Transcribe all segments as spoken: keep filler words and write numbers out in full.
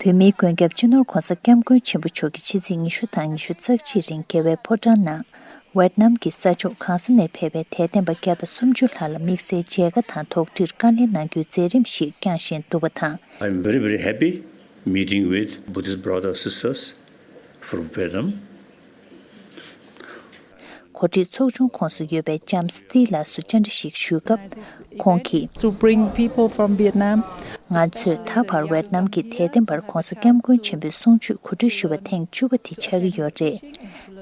བོད་མིའི་མགོན་སྐྱབས་སྤྱི་ནོར་༧གོང་ས་༧སྐྱབས་མགོན་ཆེན་པོ་མཆོག་གིས་ཕྱི་ཚེས་ཉི་ཤུ་དང་ཉི་ཤུ་རྩ་གཅིག་རིང་རྒྱལ་བའི་ཕོ་བྲང་ནང་ཝེད་ནམ་གྱི་ས་ཕྱོགས་གང་ས་ནས་ཕེབས་པའི་དད་ལྡན་པ་བརྒྱ་དང་སུམ་ཅུ་ལྷག་ལ་དམིགས་བསལ་མཇལ་ཁ་དང་དོགས་འདྲིར་བཀའ་ལན་གནང་རྒྱུའི་མཛད་རིམ་ཞིག་བསྐྱངས་བཞིན་འདུག་པ་དང་། I'm very, very happy meeting with Buddhist brothers, sisters from Vietnam. གོ་སྒྲིག་ཚོགས་ཆུང་ཁོངས་སུ་ཡོད་པའི་ལྕམ་སི་ཏི་ལགས་སུ་བཅར་འདྲི་ཞིག་ཞུས་སྐབས། ཁོང་གིས། To bring people from Vietnam. ང་ཚོས་ད་བར་ཝེད་ནམ་གྱི་དད་ལྡན་པར་༧གོང་ས་༧སྐྱབས་མགོན་ཆེན་པོའི་གསུང་ཆོས་གོ་སྒྲིག་ཞུ་བ་ཐེངས་བཅུ་པ་དེ་ཆགས་ཀྱི་ཡོད་རེད།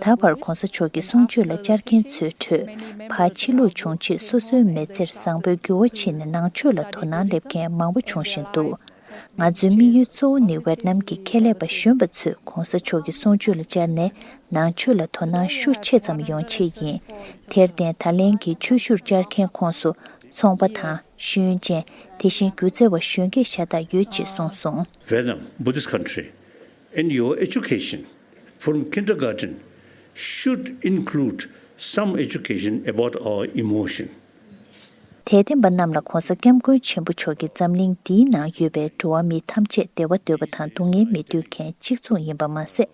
ད་བར་༧གོང་ས་མཆོག་གི་གསུང་ཆོས་ལ་བཅར་མཁན་ཚོའི་ཁྲོད་ཕར་ཕྱི་ལོགས་བྱུང་རྗེས་སོ་སོའི་མི་ཚེར་བཟང་པོའི་འགྱུར་བ་ཕྱིན་ནས་ནང་ཆོས་ལ་དོ་སྣང་སླེབས་མཁན་མང་པོ་བྱུང་བཞིན་འདུག་ང་ཚོའི་དམིགས་ཡུལ་གཙོ་བོ་ནི་ཝེད་ནམ་གྱི་ཁེ་ལས་པ་གཞོན་པ་ཚོས་༧གོང་ས་མཆོག་གི་གསུང་ཆོས་ལ་བཅར་ནས་ནང་ཆོས་ལ་དོ་སྣང་ཤུགས་ཆེ་ཙམ་ཡོང་ཆེད་ཡིན། དེར་བརྟེན་ད་ལན་གྱི་ཆོས་ཞུར་བཅར་མཁན་ཁོངས་སུ་ཚོང་པ་དང་ཤེས་ཡོན་ཅན། དེ་བཞིན་སྒྱུ་རྩལ་བ་གཞོན་སྐྱེས་ཤ་སྟག་ཡོད་ཅེས་གསུངས་སོང་། Vietnam, Buddhist country, in your education from kindergarten should include some education about our emotion. དད་ལྡན་པ་རྣམས་ལ་༧གོང་ས་༧སྐྱབས་མགོན་ཆེན་པོ་མཆོག་གིས་འཛམ་གླིང་འདིའི་ནང་ཡོད་པའི་འགྲོ་བ་མི་ཐམས་ཅད་བདེ་བ་འདོད་པ་དང་སྡུག་བསྔལ་མི་འདོད་མཁན་གཅིག་མཚུངས་ཡིན་པ་མ་ཟད།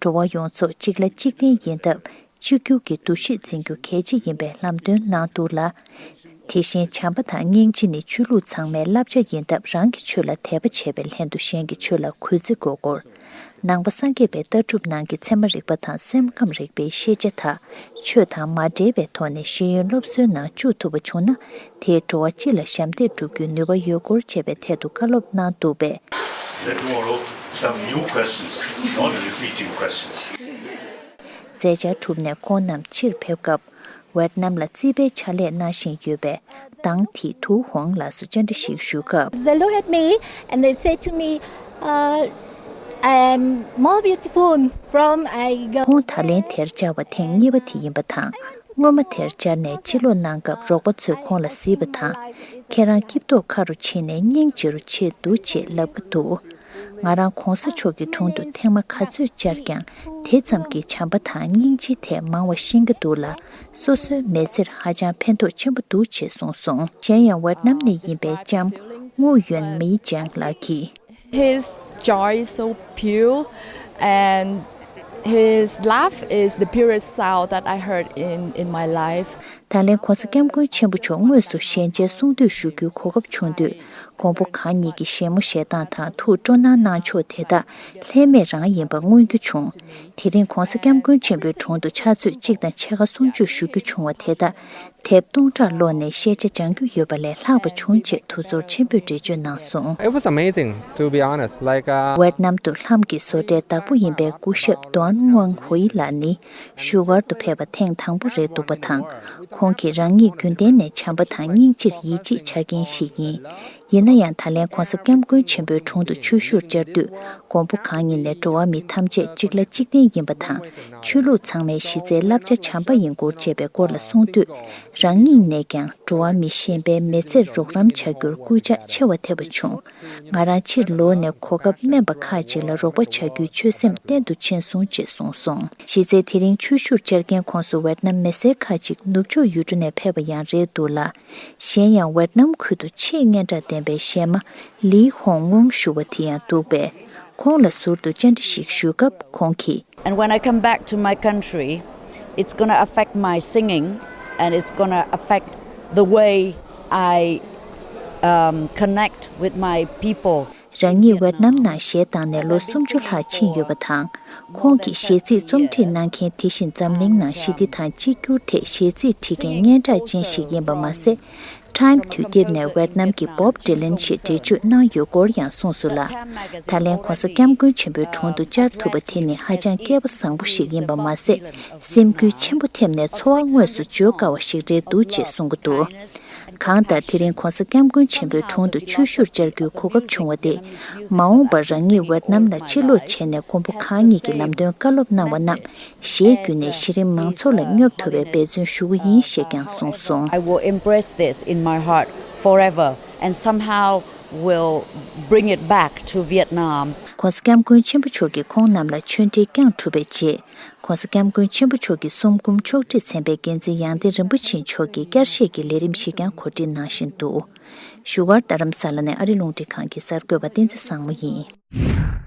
འགྲོ་བ་ཡོངས་རྫོགས་གཅིག་ལ་གཅིག་བརྟེན་ཡིན་སྟབས་གཅིག་གྱུར་གྱི་འདུ་ཤེས་འཛིན་རྒྱུ་གལ་ཆེ་ཡིན་པའི་ལམ་སྟོན་གནང་འདུག་ལ། དེ་བཞིན་བྱམས་པ་དང་སྙིང་རྗེ་ནི་ཆོས་ལུགས་ཚང་མའི་བསླབ་བྱ་ཡིན་སྟབས་རང་གི་ཆོས་ལ་དད་པ་བྱས་པའི་ལྷན་དུ་གཞན་གྱི་ཆོས་ལ་གུས་བརྩི་དགོས་སྐོར། ནང་པ་སངས་རྒྱས་པའི་ལྟ་གྲུབ་ནང་གི་ཚད་མ་རིག་པ་དང་སེམས་ཁམས་རིག་པའི་ཤེས་བྱ་དག་ཆོས་དང་མ་འབྲེལ་བའི་ཐོག་ནས་ཤེས་ཡོན་སློབ་གསོའི་ནང་བཅུག་ཐུབ་པ་བྱུང་ན། དེས་འགྲོ་བ་སྤྱི་ལ་ཞབས་འདེགས་སྒྲུབ་རྒྱུའི་ནུས་པ་ཡོད་སྐོར་བཅས་པའི་ཐད་དུ་བཀའ་སློབ་གནང་འདུག་པས། Let tomorrow some new questions, not repeating questions. མཛད་འཆར་གྲུབ་ནས་ཁོང་རྣམས་ཕྱིར་ཕེབས་སྐབས། ཝེད་ནམ་ལ་རྩིས་པའི་ཕྱག་ལས་གནང་བཞིན་ཡོད་པའི་དང་ཐི་ཐུ་ཧོང་ལགས་སུ་བཅར་འདྲི་ཞིག་ཞུས་སྐབས། They look at me and they say to me, uh, "I am more beautiful from I go." ཁོང་ད་ལན་དེར་བཅར་བ་ཐེངས་གཉིས་པ་དེ་ཡིན་པ་དང་། སྔོན་མ་དེར་བཅར་ནས་ཕྱིར་ལོག་གནང་སྐབས་རོགས་པ་ཚོས་ཁོང་ལ་གཟིགས་པ་དང་། ཁྱེད་རང་སྐྱིབས་མདོག་ཁ་རུ་ཕྱིན་ནས་སྙིང་རྗེ་རུ་ཆེ་འདུག་ཅེས་ལབ་ཀྱི་འདུག་ང་རང་༧གོང་ས་མཆོག་གི་དྲུང་དུ་ཐེངས་མ་ག་ཚོད་བཅར་ཀྱང་དེ་ཙམ་གྱི་བྱམས་པ་དང་སྙིང་རྗེའི་ཐད་མང་བ་ཤེས་ཀྱི་འདུག་ལ། སོ་སོའི་མི་ཚེར་ཧ་ཅང་ཕན་ཐོགས་ཆེན་པོ་འདུག་ཅེས་གསུངས་སོང་། གཞན་ཡང་ཝེད་ནམ་ནས་ཡིན་པའི་ལྕམ་ངུ་ཡོན་མི་ཅང་ལགས་ཀྱིས། His joy is so pure and his laugh is the purest sound that I heard in, in my life. ད་ལན་༧གོང་ས་༧སྐྱབས་མགོན་ཆེན་པོ་མཆོག་དངོས་སུ་ཞལ་མཇལ་གསུང་གཏུག་ཞུ་རྒྱུའི་གོ་སྐབས་བྱུང་དུས། མགོན་པོ་གང་ཉིད་ཀྱི་བཞད་མོ་བཞད་སྟངས་དང་ཐུགས་སྤྲོ་སྣང་གནང་ཕྱོགས་དེ་དག་ལྷད་མེད་རང་ཡིན་པ་མངོན་རྒྱུ་བྱུང་། དེ་རིང་༧གོང་ས་༧སྐྱབས་མགོན་ཆེན་པོའི་དྲུང་དུ་ཕྱག་ཚོད་གཅིག་དང་ཕྱེད་ཀ་གསུང་ཆོས་ཞུ་རྒྱུ་བྱུང་བ་དེ་དག་དེབ་སྟོང་ཕྲག་ཀློག་ནས་ཤེས་བྱ་སྦྱང་རྒྱུ་ཡོད་པ་ལས་ལྷག་པ་བྱུང་ཅེས་ཐུགས་ཚོར་ཆེན་པོས་འགྲེལ་བརྗོད་གནང་སོང་། It was amazing, to be honest. Like, uh, ཝེད་ནམ་དུ་ལྷམ་གྱི་བཟོ་གྲྭའི་བདག་པོ་ཡིན་པའི་སྐུ་ཞབས་ཏོན་ཝང་ཧུའེ་ལགས་ནི་བཞུགས་སྒར་དུ་ཕེབས་པ་ཐེངས་དང་པོ་རེད་འདུག་པ་དང་། ཁོང་གིས་རང་ཉིད་རྒྱུན་ལྡན་ནས་བྱམས་པ་དང་སྙིང་རྗེར་ཡིད་ཆེས་བྱ་མཁན་ཞིག་ཡིན། ཡིན་ན་ཡང་ད་ལན་༧གོང་ས་༧སྐྱབས་མགོན་ཆེན་པོའི་དྲུང་དུ་ཆོས་ཞུར་བཅར་དུས། མགོན་པོ་གང་ཉིད་ནས་འགྲོ་བ་མི་ཐམས་ཅད་གཅིག་ལ་གཅིག་བརྟེན་ཡིན་པ་དང་། ཆོས་ལུགས་ཚང་མའི་གཞི་རྩའི་བསླབ་བྱ་བྱམས་པ་ཡིན་སྐོར་བཅས་པའི་སྐོར་ལ་གསུངས་དུས། རང་ཉིད་ནས་ཀྱང་འགྲོ་བ་མི་གཞན་པའི་མི་ཚེར་རོགས་རམ་བྱ་རྒྱུར་སྐུལ་ལྕག་ཆེ་བ་ཐེབས་པ་བྱུང་། ང་རང་ཕྱིར་ལོག་ནས་གོ་སྐབས་དམན་པ་ཁག་ཅིག་ལ་རོགས་པ་བྱ་རྒྱུའི་ཆོད་སེམས་བརྟན་དུ་ཕྱིན་སོང་ཅེས་གསུངས་སོང་། གཞི་རྩའི་དེ་རིང་ཆོས་ཞུར་བཅར་མཁན་ཁོངས་སུ་ཝེད་ནམ་མི་སེར་ཁག་ཅིག་ནུབ་ཕྱོགས་ཡུལ་གྲུ་ནས་ཕེབས་པ་ཡང་རེད་འདུག་ལ། གཞན་ཡང་ཝེད་ནམ་ཁུལ་དུ་ཆེས་སྙན་གྲགས་ལྡན་པའི་གཞས་མ་ལི་ཧོང་ཝུང་ཞུ་བ་དེ་ཡང་འདུག་པས། ཁོང་ལ་ཟུར་དུ་བཅར་འདྲི་ཞིག་ཞུས་སྐབས་ཁོང་གིས། And when I come back to my country, it's gonna affect my singing and it's gonna affect the way I, um, connect with my people. རང་ཉིད་ཝེད་ནམ་ནང་གཞས་བཏང་ནས་ལོ་སུམ་ཅུ་ལྷག་ཕྱིན་ཡོད་པ་དང་། ཁོང་གིས་གཞས་ཚིག་རྩོམ་སྒྲིག་གནང་མཁན་དེ་བཞིན་འཛམ་གླིང་ནང་ཞི་བདེ་དང་གཅིག་གྱུར་ཐད་གཞས་ཚིག་བྲིས་མཁན་སྙན་གྲགས་ཅན་ཞིག་ཡིན་པ་མ་ཟད། Time་དུས་དེབ་ནས་ཝེད་ནམ་གྱི་Bob Dylan་ཞེས་འགྲེལ་བརྗོད་གནང་ཡོད་སྐོར་ཡང་གསུངས་སོང་ལ། ད་ལན་༧གོང་ས་༧སྐྱབས་མགོན་ཆེན་པོའི་དྲུང་དུ་བཅར་ཐུབ་པ་དེ་ནི་ཧ་ཅང་སྐལ་པ་བཟང་པོ་ཞིག་ཡིན་པ་མ་ཟད། སེམས་འགུལ་ཆེན་པོ་ཐེབས་ནས་ཚོར་བ་དངོས་སུ་བརྗོད་དཀའ་བ་ཞིག་རེད་འདུག་ཅེས་གསུང་གི་འདུག་གང་ལྟར་དེ་རིང་༧གོང་ས་༧སྐྱབས་མགོན་ཆེན་པོའི་དྲུང་དུ་ཆོས་ཞུར་བཅར་རྒྱུའི་གོ་སྐབས་བྱུང་བ་དེ། མ་འོངས་པར་རང་ཉིད་ཝེད་ནམ་ལ་ཕྱིར་ལོག་བྱས་ནས་མགོན་པོ་གང་ཉིད་ཀྱི་ལམ་སྟོན་བཀའ་སློབ་གནང་བ་རྣམས་གཞས་བརྒྱུད་ནས་གཞི་རིམ་མང་ཚོགས་ལ་སྙོབ་ཐུབ་པའི་འབད་བརྩོན་ཞུ་གི་ཡིན་ཞེས་ཀྱང་གསུངས་སོང་། I will impress this in my heart forever and somehow will bring it back to Vietnam. ༸གོང་ས་༸སྐྱབས་མགོན་ཆེན་པོ་མཆོག་གིས་ཁོང་རྣམས་ལ་ཆོས་འབྲེལ་བསྐྱངས་གྲུབ་པའི་རྗེས། ༸གོང་ས་༸སྐྱབས་མགོན་ཆེན་པོ་མཆོག་གི་གསུང་འབུམ་ཕྱོགས་སྒྲིག་ཚན་པས་འགན་འཛིན་ཡང་སྟེང་རིན་པོ་ཆེ་མཆོག་གི་བསྐྱར་བཤད་ཀྱི་ལས་རིམ་ཞིག་ཀྱང་གོ་སྒྲིག་གནང་བཞིན་འདུག་བཞུགས་སྒར་རྡ་རམ་ས་ལ་ནས་ཨ་རི་རླུང་འཕྲིན་ཁང་གི་གསར་འགོད་པ་བསྟན་འཛིན་བཟང་མོ་ཡིན།